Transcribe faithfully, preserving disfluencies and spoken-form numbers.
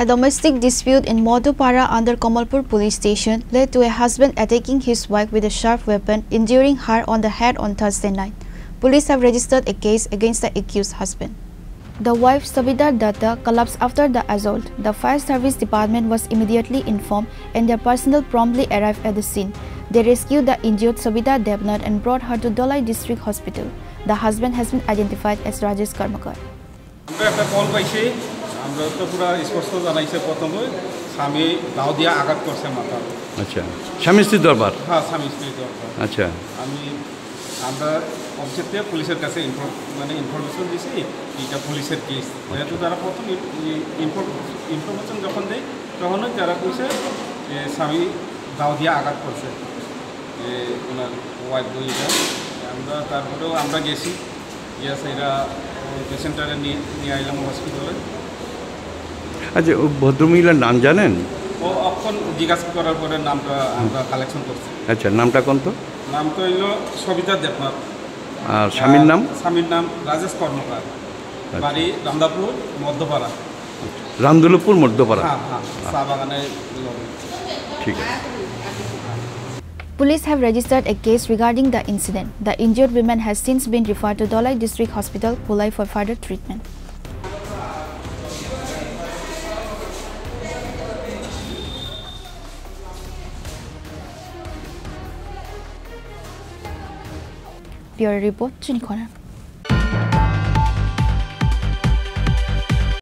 A domestic dispute in Modupara under Kamalpur police station led to a husband attacking his wife with a sharp weapon, injuring her on the head on Thursday night. Police have registered a case against the accused husband. The wife, Sabita Datta, collapsed after the assault. The fire service department was immediately informed and their personnel promptly arrived at the scene. They rescued the injured Sabita Debnath and brought her to Dholai District Hospital. The husband has been identified as Rajesh Karmakar. আমরা একটা কল পাইছি, আমরা তো পুরা স্পষ্ট জানাইছে প্রথমে, স্বামী দাও দিয়া আঘাত করছে মাথা। আচ্ছা, স্বামী স্ত্রীর দরবার? হ্যাঁ, স্বামী স্ত্রীর দরবার। আচ্ছা। আমি, আমরা অফিসের থেকে পুলিশের কাছে ইনফর-, মানে ইনফরমেশন দিছি, এটা পুলিশের কেস। যেহেতু তারা প্রথম ই-, ই-, ইনফর-, ইনফরমেশন যখন দেয়, তখনই তারা কইছে যে স্বামী দাও দিয়া আঘাত করছে, যে ওনার ওয়াইফ দুইটা। আমরা তারপরেও আমরা গেছি, গিয়া সেটা পেশেন্টটারে নিয়ে, নিয়ে আইলাম হসপিটালে। আচ্ছা, ও ভদ্রমহিলার নাম জানেন? ও এখন জিজ্ঞাসা করার পরে নামটা আমরা কালেকশন করছি। আচ্ছা, নামটা কোন তো? নাম তো হইল সবিতা দেবনাথ। আর স্বামীর নাম? স্বামীর নাম রাজেশ কর্মকার। আচ্ছা। বাড়ি রামদাপুর মধ্যপাড়া। রামদুলপুর মধ্যপাড়া। হ্যাঁ, হ্যাঁ, চা বাগানের লগে। ঠিক আছে। Police have registered a case regarding the incident. The injured woman has since been referred to Dholai District Hospital, Bhulai for further treatment. Bureau report, Chini Khona.